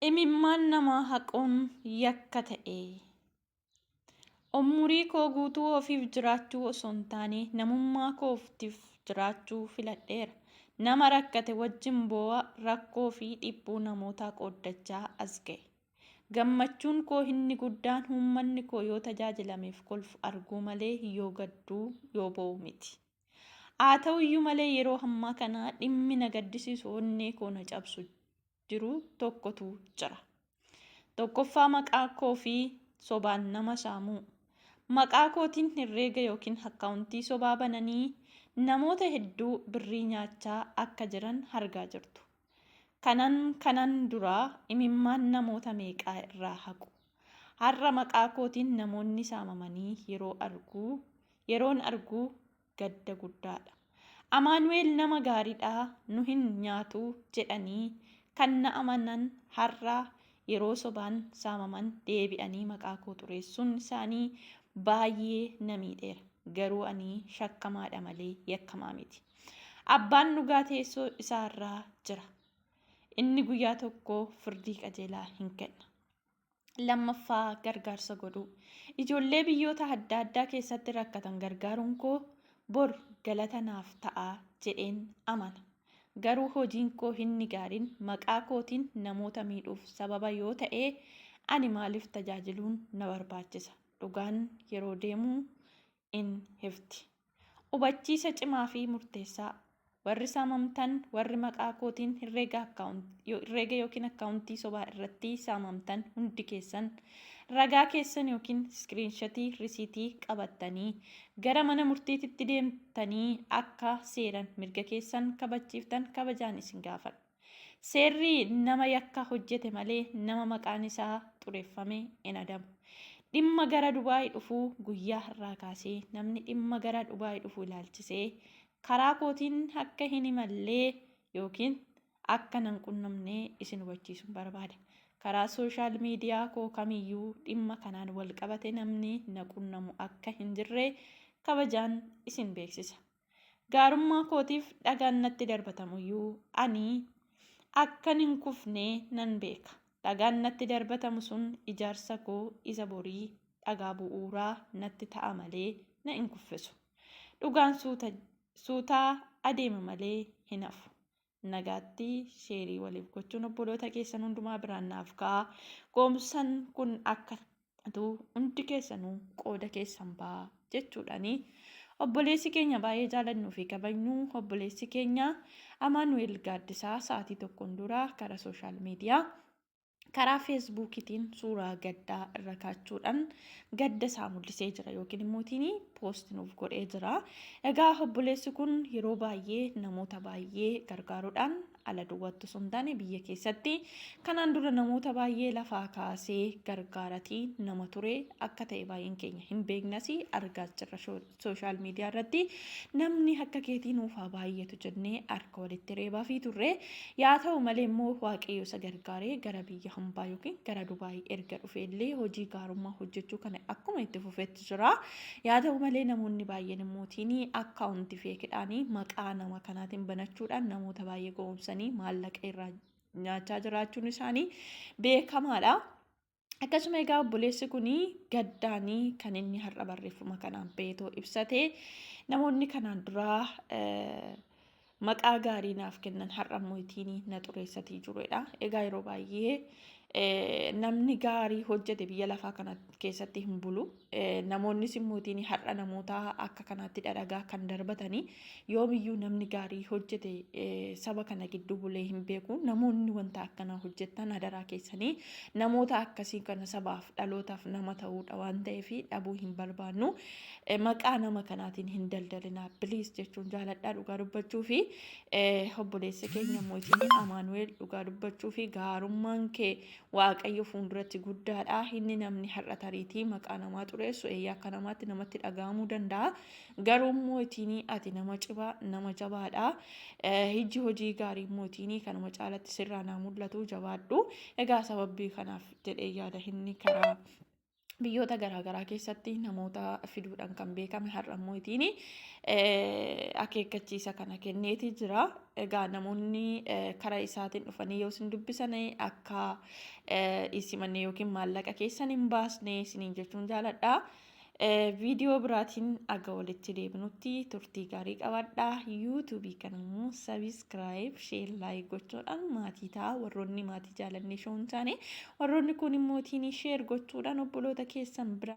Imimmaan namaa haquun yakka ta'e. Umurii koo guutuu ofiif jiraachuu osoo hin taane namummaa kootiif jiraachuu filadheera. Nama rakkate wajjin boo'a rakkoo fi dhiphuu namootaa qooddachaa as ga'e. Gammachuun koo inni guddaan uummanni koo yoo tajaajilameef kolfu arguu malee yoo gadduu yoo boo'u miti. Haa ta'uyyuu malee yeroo ammaa kana dhimmi na gaddisiisu onnee koo na cabsu jiru tokkotu jira. Tokkoffaa maqaa koo fi sobaan nama saamuu. Maqaa kootiin herreega yookiin akkaawuntii sobaa bananii namoota hedduu birrii nyaachaa akka jiran argaa jirtu. Kanan duraa imimmaan namoota meeqaa irraa haqu. Har'a maqaa kootiin namoonni saamamanii yeroon arguu gadda guddaadha. Amaanu'eel nama gaariidha nu hin nyaatu jedhanii kan na amanan har'a yeroo sobaan saamaman deebi'anii maqaa koo xureessuun isaanii baay'ee na miidheera. Garuu ani shakkamaadha malee yakkamaa miti. Abbaan dhugaa teessoo isaarraa jira. Inni guyyaa tokko firdii qajeelaa hin kenna. Lammaffaa gargaarsa godhuu. Ijoollee biyyoota adda addaa keessatti rakkatan gargaaruun koo bor galata naaf ta'a jedheen amana. Garuu hojiin koo inni gaariin maqaa kootiin namoota miidhuuf sababa yoo ta'e ani maaliif tajaajiluun na barbaachisa? Dhugaan yeroo deemu in hifti. Hubachiisa cimaa fi murteessaa. Warri saamamtan, warri maqaa kootiin herreega yookiin akkaawuntii sobaa irratti saamamtan hundi keessan ragaa keessan yookiin iskiriinshatii risiitii qabattanii gara mana murtiititti deemtanii akka seeran mirga keessan kabachiiftan kabajaan isin gaafadha. Seerri nama yakka hojjete malee nama maqaan isaa xureeffame hin adabu. Dhimma gara Dubaay dhufuu guyyaa har'aa kaasee namni dhimma gara Dubaay dhufuu ilaalchisee karaa kootiin akka hin imallee yookiin akka nan qunnamne isin hubachiisuun barbaada. Karaa social media koo kamiyyuu dhimma kanaan wal qabate namni na qunnamu akka hin jirre kabajaan isin beeksisa. Gaarummaa kootiif dhagaan natti darbatamuyyuu ani akkan hin kufne nan beeka. Dhagaan natti darbatamu sun ijaarsa koo isa borii dhagaa bu'uuraa natti ta'a malee na hin kuffisu. Dhugaan suutaa adeema malee hin hafu. Nagaatti share waliif gochuun obboloota keessan hundumaa biraan naaf ga'a. Goomsan kun akka hundi keessanuu qooda keessan ba'a jechuudhaani. Obboleessi keenya baay'ee jaalannuu fi kabajnu obboleessi keenya Amaanu'eel Gaaddisaa sa'aatii tokkoon dura karaa social media karaa Feesbuukiitiin suuraa gaddaa irra kaachuudhaan gadda isaa mul'isee jira yookiin immoo post nuuf godhee jira. Egaa obboleessi kun yeroo baay'ee namoota baay'ee gargaaruudhaan ala duwwaatti osoo hin taane biyya keessatti kanaan dura namoota baay'ee lafaa kaasee gargaaratii nama ture akka ta'e baay'een keenya hin beeknas argaa jirra social media irratti. Namni akka keetii nuufaa baay'eetu jennee harka walitti reebaa fi turre. Yaa ta'u malee immoo Waaqayyo isa gargaaree gara biyya hambaa yookiin gara Dubaay erga dhufe illee hojii gaarummaa hojjechuu kana akkuma itti fufetti jira. Yaa ta'u malee namoonni baay'een immootiin akkaawuntii feekiidhaan maqaa nama kanaatiin banachuudhaan namoota baay'ee gowwoomsanii maallaqa irraa nyaachaa jiraachuun isaanii beekamaadha. Akkasuma egaa obboleessi kun gaddaanii kan inni har'a barreeffama kanaan beetoo ibsate namoonni kanaan duraa maqaa gaarii naaf kennan har'a immoo ittiin na xureessatii jirudha. Egaa yeroo baay'ee namni gaarii hojjete biyya lafaa kana keessatti hin bulu. Namoonnis immoo ittiin har'a namoota akka kanaatti dhadhagaa kan darbatanii yoomiyyuu namni gaarii hojjete saba kana gidduu bulee hin beeku. Namoonni wanta akkanaa hojjetan hadaraa keessanii namoota akkasii kana sabaaf dhalootaaf nama ta'uudha waan ta'eef dhabuu hin barbaannu. Maqaa nama kanaatiin hin daldalinaa please jechuun jaaladhaa dhugaa dubbachuu fi obboleessi keenya mootiin Amaanu'eel dhugaa dubbachuu fi gaarummaan kee Waaqayyo fuulduratti guddaadha. Inni namni har'a tariitii maqaa namaa xureessu eeyyaa akka namaatti namatti dhaga'amuu danda'a. Garuu mootiin ati nama cimaa nama jabaadha. Hijji hojii gaarii mootiin kanuma caalatti sirraa naa mul'atu jabaadhu. Egaa sababii kanaaf jedhee yaada inni karaa Biyyoota garaagaraa keessatti namoota fiduudhaan kan beekame har'a immoo ittiin akeekkachiisa kana kenneeti jira. Egaa namoonni karaa isaatiin dhufanii yoo isin dubbisan akka isimanne yookiin maallaqa keessan hin baasne isiniin jechuun jaaladha. Viidiyoo biraatiin aga walitti deebinutti turtii gaarii qabaadhaa. Yuutuubii kana immoo sabiskiraayib, sheer, laayik gochuudhaan maatii ta'a. Warroonni maatii jaalannee show hin taane warroonni kun immoo tiin sheer gochuudhaan obboloota keessan bira.